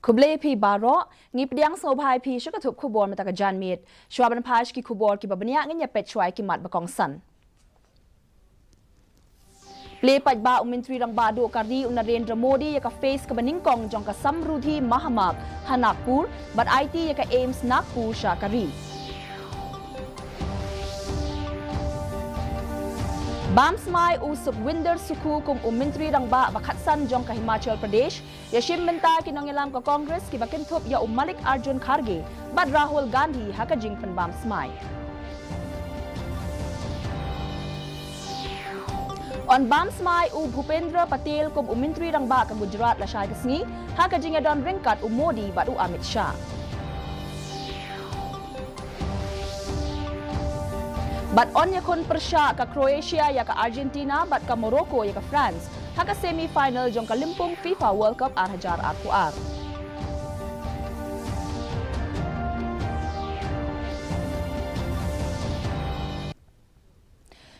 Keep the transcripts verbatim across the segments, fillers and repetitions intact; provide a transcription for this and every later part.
Khublei phi baroh, ngi pdiang sngewbha ïa phi sha ka thup khubor mynta ka janmiet. Shuwa ban phai sha ki khubor kiba bniah, ngin ïa peit shuwa ïa ki mat ba kongsan. Plie paidbah u Myntri Rangbah Duh ka ri u Narendra Modi ïa ka phase kaba nyngkong jong ka Samruddhi Mahamarg ha Nagpur bad aiti ïa ka AIIMS Nagpur sha ka ri. Bam smai u Sukhwinder Sukhu kum u Myntri Rangbah ba khatsan jong ka Himachal Pradesh, ïa shim bynta ki nongïalam ka Congress kiba kynthup ïa u Mallikarjun Kharge bad Rahul Gandhi ha ka jingpynbam smai. Yn bam smai u Bhupendra Patel kum u Myntri Rangbah ka Gujarat lashai ka sngi ha ka jingïadon ryngkat u Modi bad u Amit Shah. Bad yn ïakhun pyrshah ka Croatia ïa ka Argentina bad ka Morocco ïa ka France ha ka semi final jong ka lympung FIFA World Cup ar hajar arphew ar.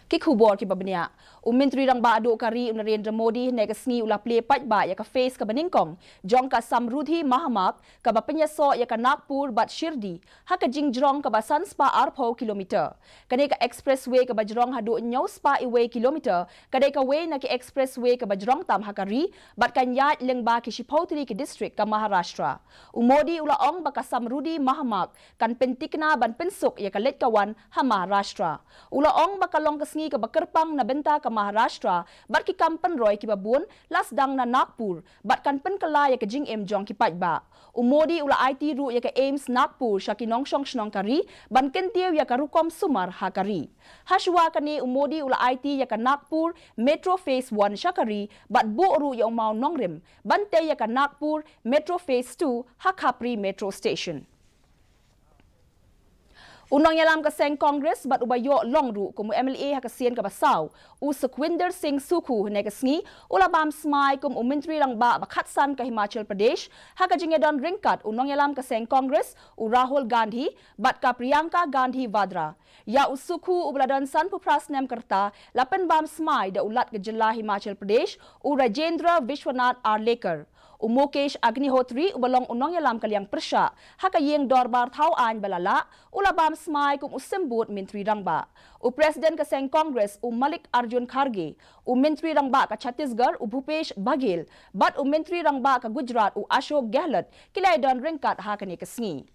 Ki khubor kiba bniah. U Myntri Rangbah Duh ka ri u Narendra Modi hynne ka sngi u la plie paidbah ïa ka phase kaba nyngkong jong ka Samruddhi Mahamarg kaba pynïasoh ïa ka Nagpur bad Shirdi ha ka jingjrong kaba san spah arphew kilometer. Kane ka expressway kaba jrong haduh hynñiew spah wei kilometer ka dei kawei na ki expressway kaba jrong tam ha ka ri bad kan ïaid lyngba ki shiphew tylli ki district ka Maharashtra. U Modi u la ong ba ka Samruddhi Mahamarg kan pynthikna ban pynsuk ïa ka leit ka wan ha Maharashtra. U la ong ba ka long ka sngi kaba kyrpang na bynta ka Maharashtra bad ki kam pynroi kiba bun la sdang na Nagpur bad kan pynkylla ïa ka jingim jong ki paidbah. U Modi u la aiti ruh ïa ka AIIMS Nagpur sha ki nongshong shnong ka ri ban kyntiew ïa ka rukom sumar ha ka ri. Hashuwa kane u Modi u la aiti ïa ka Nagpur Metro Phase one sha ka ri bad buh ruh ïa u mawnongrim ban tei ïa ka Nagpur Metro Phase two ha Khapri Metro Station. U nongïalam ka seng Congress bad uba ïoh long ruh kum u MLA ha ka sien kaba saw, u Sukhwinder Singh Sukhu hynne ka sngi u la bam smai kum u Myntri Rangbah ba khatsan ka Himachal Pradesh ha ka jingïadon ryngkat u nongïalam ka seng Congress u Rahul Gandhi bad ka Priyanka Gandhi Vadra. Ïa u Sukhu uba la don sanphew phra snem ka rta la pynbam smai da u Lat ka jylla Himachal Pradesh u Rajendra Vishwanath Arlekar. U Mukesh Agnihotri uba long u nongïalam ka liang pyrshah ha ka ïing dorbar thaw aiñ ba la lah u la bam smai kum u symbud Myntri Rangbah. U President ka seng Congress u Mallikarjun Kharge, u Myntri Rangbah ka Chhattisgarh u Bhupesh Baghel bad u Myntri Rangbah ka Gujarat u Ashok Gehlot ki la ïadon ryngkat ha kane ka sngi.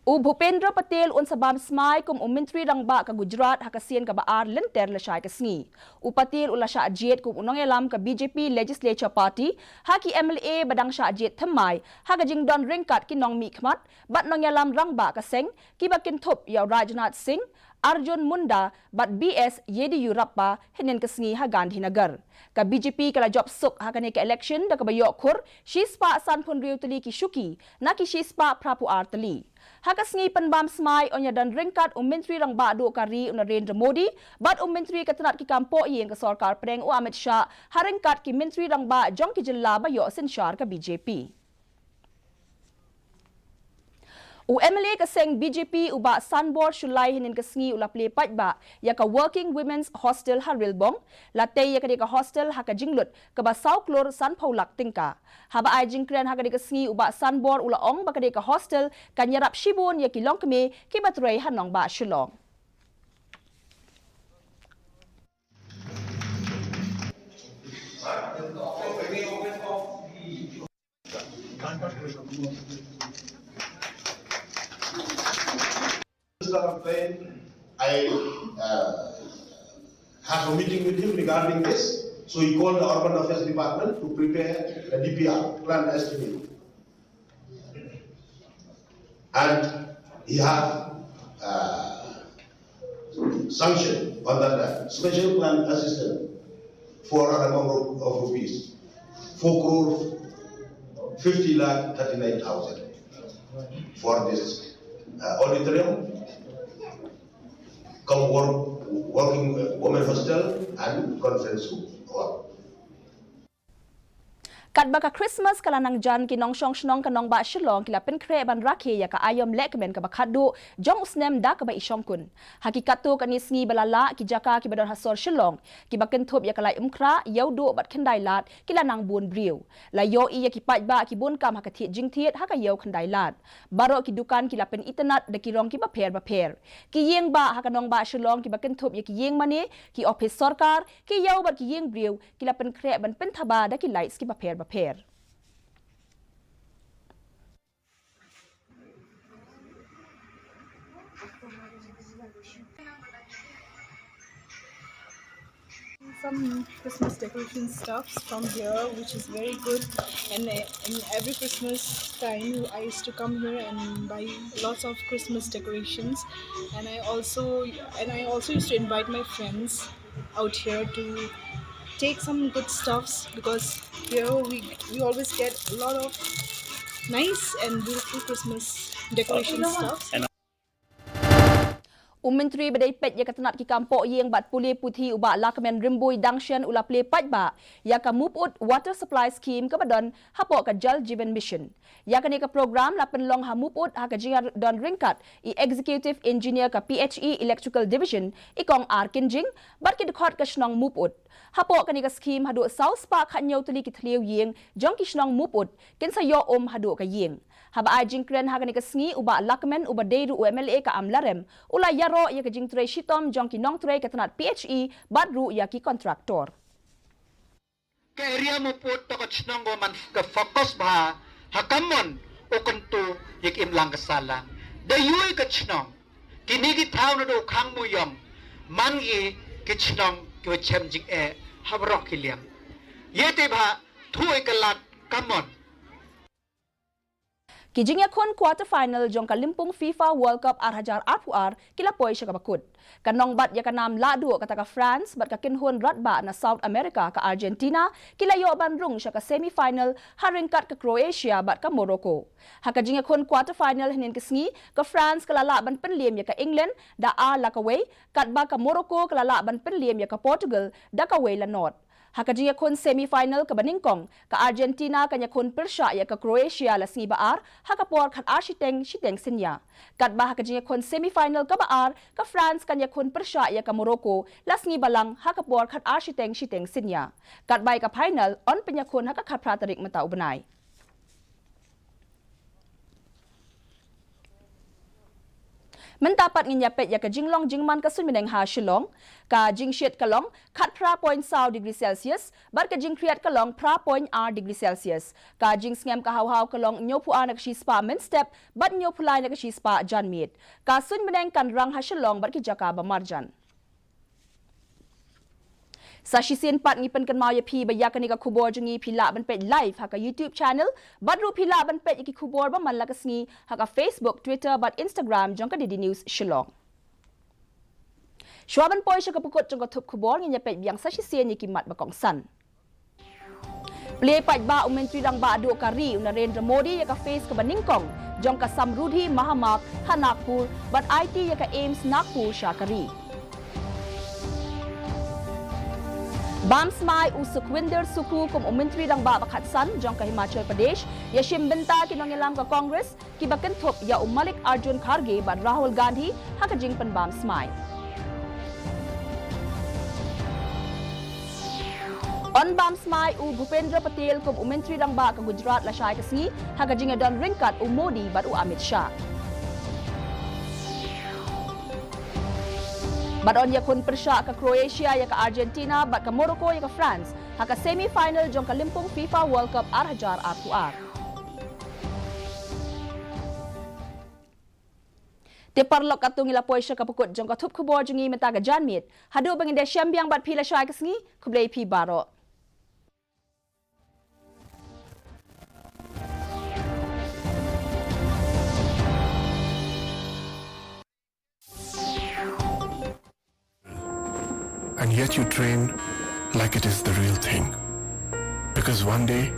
U Bhupendra Patel un sa bam smai kum u Myntri Rangbah ka Gujarat ha ka sien kaba ar lynter lashai ka sngi. U Patel u la shah jied kum u nongïalam ka BJP Legislature Party ha ki MLA ba dang shah jied thymmai ha ka jingdon ryngkat ki nongmihkhmat bad nongïalam rangbah ka seng kiba kynthup ïa u Rajnath Singh, Arjun Munda bad B S Yediyurappa hynnin ka sngi ha Gandhinagar. Ka BJP ka la jop suk ha kane ka election da kaba ïoh khur shispah sanphew hynriew tylli ki shuki na ki shispah phraphew ar tylli. Ha ka sngi pynbam smai yn ïadon ryngkat u Myntri Rangbah Duh ka ri u Narendra Modi bad u Myntri ka tnat ki kam pohïing ka sorkar pdeng u Amit Shah ha ryngkat ki Myntri Rangbah jong ki jylla ba ïoh synshar ka BJP. U MLA ka seng BJP u Bah Sanbor Shullai hynnin ka sngi u la plie paidbah ïa ka Working Women's Hostel ha Rilbong, la tei ïa kane ka hostel ha ka jinglut kaba saw klur sanphew lak tyngka. Haba ai jingkren ha kane ka sngi u Bah Sanbor u la ong ba kane ka hostel kan ïarap shibun ïa ki longkmie kiba trei ha nongbah Shillong. Minister of Trade, I uh, have a meeting with him regarding this. So he called the Urban Affairs Department to prepare the D P R, plan estimate. And he have uh, sanction on that uh, special plan assistance for an amount of, of rupees four crore fifty lakh thirty-nine thousand for this uh, auditorium, come work, working uh, women hostel and conference hall. Katba ka Christmas ka la nang jan, ki nongshong shnong ka nongbah Shillong ki la pynkhreh ban rakhe ïa ka aïom lehkmen kaba khatduh jong u snem da kaba i shongkun. Ha ki katto katne sngi ba la lah, ki jaka kiba don ha sor Shillong kiba kynthup ïa ka Laitumkhrah, Ïewduh bad Khyndailad ki la nang bun briew. La ïohi ïa ki paidbah ki bun kam ha ka thied jingthied ha ka Ïew Khyndailad. Baroh ki dukan ki la pynitynnad da ki rong kiba pher bapher. Ki ïing bah ha ka nongbah Shillong kiba kynthup ïa ki ïing mane, ki ophis sorkar, ki ïew bad ki ïing briew ki la pynkhreh ban pynthaba da ki lights kiba pher bapher. Some Christmas decoration stuffs from here, which is very good. And uh, in every Christmas time, I used to come here and buy lots of Christmas decorations. And I also and I also used to invite my friends out here to take some good stuffs, because here we we always get a lot of nice and beautiful Christmas decoration stuffs. U Myntri ba dei peit ïa ka tnat ki kam pohïing bad pule puthi, u Bah Lahkmen Rymbui Dangshen, u la plie paidbah ïa ka Mupud Water Supply Scheme kaba don hapoh ka Jal Jeevan Mission. Ïa kane ka program la pynlong ha Mupud ha ka jingdon ryngkat i Executive Engineer ka P H E Electrical Division, i Kong R Kynjing, bad ki dkhot ka shnong Mupud. Hapoh kane ka scheme, haduh saw spah khathynñiew tylli ki thliew ïing jong ki shnong Mupud kin sa ïoh um haduh ka ïing. Haba ai jingkren ha kane ka sngi, u Bah Lahkmen, uba dei ruh u M L A ka Amlarem, u la ïaroh ïa ka jingtrei shitom jong ki nongtrei ka tnat P H E bad ruh ïa ki kontraktor. Ka area Mupud toh ka shnong ba man ka focus bha ha ka mon u kyntu ïa ka imlang ka sahlang. Da ïoh ka shnong, kine ki thaw naduh khang Mawïong man i ki shnong kiba chem jingeh ha baroh ki liang. Ïa te bha thuh ïa ka lad ka mon. Ki jingïakhun quarter final jong ka lympung FIFA World Cup ar hajar arphew ar ki la poi sha kaba kut. Ka nongbat ïa ka nam lahduh kata ka France bad ka kynhun radbah na South America ka Argentina ki la ïoh ban rung sha ka semi final ha ryngkat ka Croatia bad ka Morocco. Ha ka jingïakhun quarter final hynnin ka sngi, ka France ka la lah ban pynliem ïa ka England da ar la kawei, katba ka Morocco ka la lah ban pynliem ïa ka Portugal da kawei la nod. Ha ka jingïakhun semi final kaba nyngkong, ka Argentina kan ïakhun pyrshah ïa ka Croatia la sngi ba ar ha ka por khatar shiteng shiteng synñia. Katba ha ka jingïakhun semi final kaba ar, ka France kan ïakhun pyrshah ïa ka Morocco la sngi balang ha ka por khatar shiteng shiteng synñia. Katba ïa ka final yn pynïakhun ha ka khatphra tarik mynta u bnai. Mynta pat ngin ïa peit ïa ka jinglong jingman ka suiñ bneng ha Shillong. Ka jingshit ka long khatphra point saw degree Celsius bad ka jingkhriat ka long phra point ar degree Celsius. Ka jingsngem ka hawhaw ka long hynñiewphew ar na ka shispah mynstep bad hynñiewphew lai na ka shispah janmiet. Ka suiñ bneng kan rang ha Shillong bad ki jaka ba marjan. Sa shisien pat ngi pynkynmaw ïa phi ba ïa kane ka khubor jong ngi phi lah ban peit live ha ka YouTube channel, bad ruh phi lah ban peit ïa ki khubor ba man la ka sngi ha ka Facebook, Twitter bad Instagram jong ka D D News Shillong. Shuwa ban poi sha ka pukut jong ka thup khubor, ngin ïa peit biang sa shisien ïa ki mat ba kongsan. Plie paidbah u Myntri Rangbah Duh ka ri u Narendra Modi ïa ka phase kaba nyngkong jong ka Samruddhi Mahamarg ha Nagpur bad aiti ïa ka AIIMS Nagpur sha ka ri. Bam smai u Sukhwinder Sukhu kum u Myntri Rangbah ba khatsan jong ka Himachal Pradesh, ïashim bynta ki nongïalam ka Congress kiba kynthup ïa u Mallikarjun Kharge bad Rahul Gandhi ha ka jingpynbam smai. Yn bam smai u Bhupendra Patel kum u Myntri Rangbah ka Gujarat lashai ka sngi ha ka jingïadon ryngkat u Modi bad u Amit Shah. Bad yn ïakhun pyrshah ka Croatia ïa ka Argentina bad ka Morocco ïa ka France ha ka semi final jong ka lympung FIFA World Cup ar hajar arphew ar. Te paralok, katto ngi la poi sha ka pukut jong ka thup khubor jong ngi mynta ka janmiet. Haduh ba ngin da shem biang bad phi lashai ka sngi, khublei phi baroh. And yet you train like it is the real thing. Because one day,